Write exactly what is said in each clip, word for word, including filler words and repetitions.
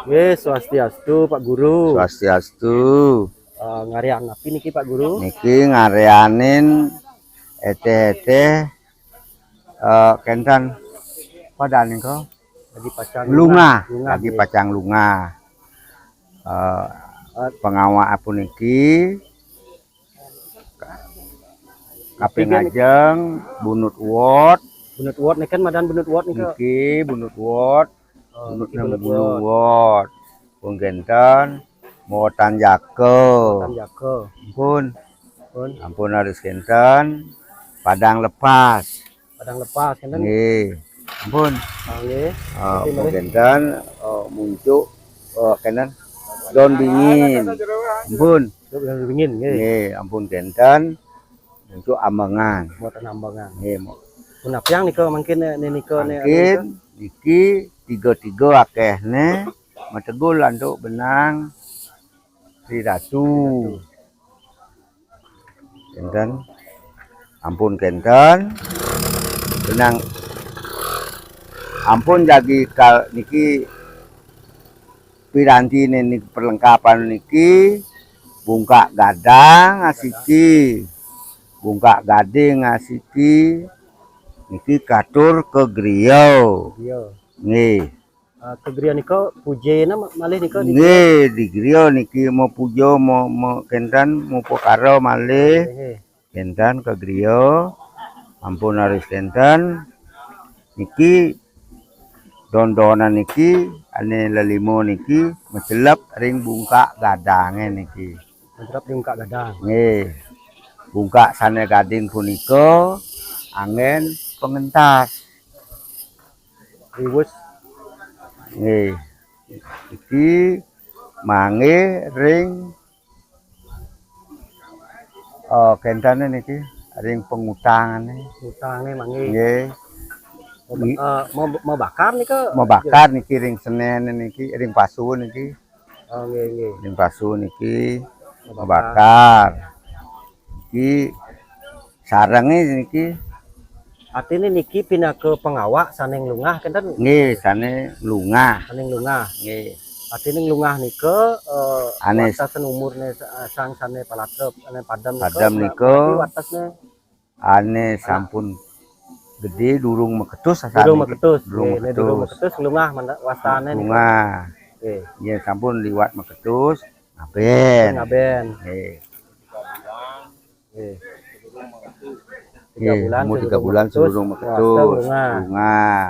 Wis, swastiastu, Pak Guru. Swastiastu. Eh, ngaryanin napi niki, Pak Guru? Niki ngaryanin eteh-eteh, eh, kenten pada nika Lagi pacang lungah, lungah, lagi nggih. Pacang lungah. Eh, pengawak puniki kaping ajeng bunut wot. Bunut wot niki kan madan bunut wot nika. Niki bunut wot. Oh, Bunut niki nang bunut bulu wot. Wot. Pun kenten, motan jaka. Tan jaka. Ampun, Pun. Ampun harus kenten, padang lepas. Padang lepas kan. Nggih. Ampun. Ah, nggih. Ah, ampun kenten, oh, muncuk, oh, kenten. Daun bingin. Ampun. Itu yang bingin nggih. Nggih, ampun kenten. Muncuk ambengan. Buat ambengan. Nggih, mo. Punapiang nika mangkin, eh, nika nih. Mangkin niki tiga-tiga akehne mategul antuk benang Sri Ratu. Kenten. Ampun kenten. Benang ampun jagi kal niki piranti niki perlengkapan niki bungkak gadang asiki. Bungkak gading asiki niki katur ke griya. Iya. Nggih. Eh, ke griya nika pujena ma- malih nika di Nggih, di griya niki mau puja mau, mau kenten mau pekara malih Nggih. Kenten ke griya. Ampun harus kenten. Niki dondonan niki ane lelima niki macelep ring bungkak gadange niki. Macelep di bungkak gadang. Nggih. Bungkak sane gading punika anggen pengentas. Riwus. Nggih. Iki mangke ring, oh, kentene niki ring pengutangane. Utange mangke. Nggih. Mau, eh, mau, mau bakar nika. Mau bakar niki ring senene niki, ring pasu niki. Oh, nggih, nggih. Ring pasu niki Mau bakar. Iki sarenge niki Artine niki pinaka pengawak sane nglungah kenten nggih sane nglungah. Sane nglungah. Nggih. Artine nglungah nika, eh, Ane watasan umurne sa- sang sane palatrep ane padem nika. Padem ma- nika. Manawi watasne Ane sampun gede durung maketus asane durung niki. Maketus. Durung Nggih, nek durung maketus. Maketus nglungah manda- wastane nika. Nglungah. Nggih. Yen sampun liwat maketus ngaben. Ngaben. Nggih. Nggih. Nggih, umur tiga bulan Maketus, durung wasta maketus. Nglungah. Nglungah.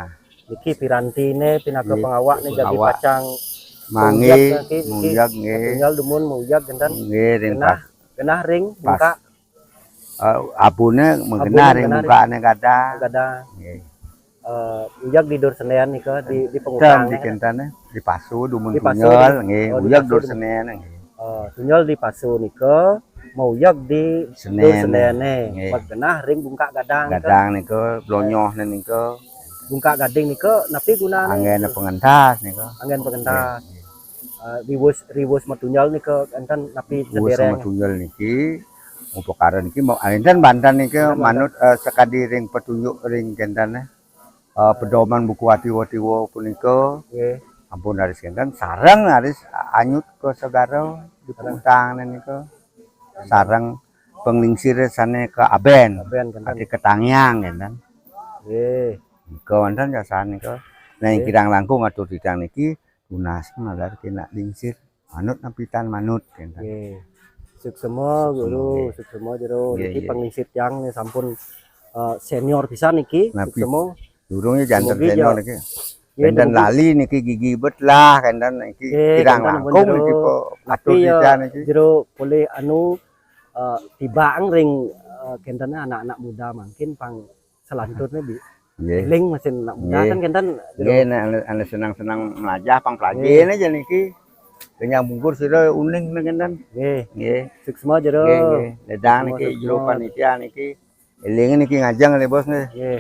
Niki pirantine pinaka Nggih, pengawakne jagi pengawak. Pacang Mangke Uyag niki, niki. Uyag nggih. Tinggal dumun uyag kenten. Nggih ring Genah, pas. genah ring Pas. bungkak Eh, abune menggenah ring Menggenah ring- bungkane gadang. gadang. Nggih. Eh, uyag di dur senen nika di di Tem pengutang. di kentane di pasu dumun Di pasu, tunyel di- nggih. Oh, di Uyag pasu dur dumun. senen nggih. Eh, tunyel di pasu nika mau uyag di Senen. Dur senene. Nggih. Pas genah ring bungkak gadang nika. Gadang nika blonyohne nika Bungkak gading nika napi gunane? Anggene pengentas nika. Anggen pengentas. Eh, riwus riwus matunyal nika enten napi Wus sedereng? Sama tunyel niki upakara niki mau enten banten niki Enten banten. Manut, eh, sekadi ring petunjuk ring kentane. Eh, pedoman buku atiwa-tiwa punika Nggih. Ampun raris kenten sareng raris anyut ke segara di pengutangane nika. Sareng penglingsir sane ke aben. Aben kenten. Ati ketangiang kenten. Nggih. Nika wonten jasane nika. Nah, kirang langkung atur titiang niki tunas malar kena lingsir. Manut napitan manut kenten. Nggih. Suksema guru, Nggih. Suksema jero Nggih, niki nggih. Panglingsir tiang nih sampun eh, senior pisan niki, Napi- Suksema. Durung ya janten Semoga senior ja- niki. Nggih, Kenten dugi- lali niki gigi bet lah kenten niki. Nggih, Kirang kenten langkung jero. niki po Tapi atur ya titiang niki. Jero boleh anu eh, tibang ring eh, kenten anak-anak muda mungkin pang selanjutnya bi Nggih. eling masih anak muda Nggih. Kan kenten jero. Nggih, nek ane, ane senang-senang melajah pang pelajin aja niki. Kenyang bungkur sira uning nek kenten. Nggih, Nggih. Suksema jero. Nggih, nggih. Ledang Suksema, niki jero Suksema. Panitia niki. Eling niki ngajeng le bos nggih. Nggih.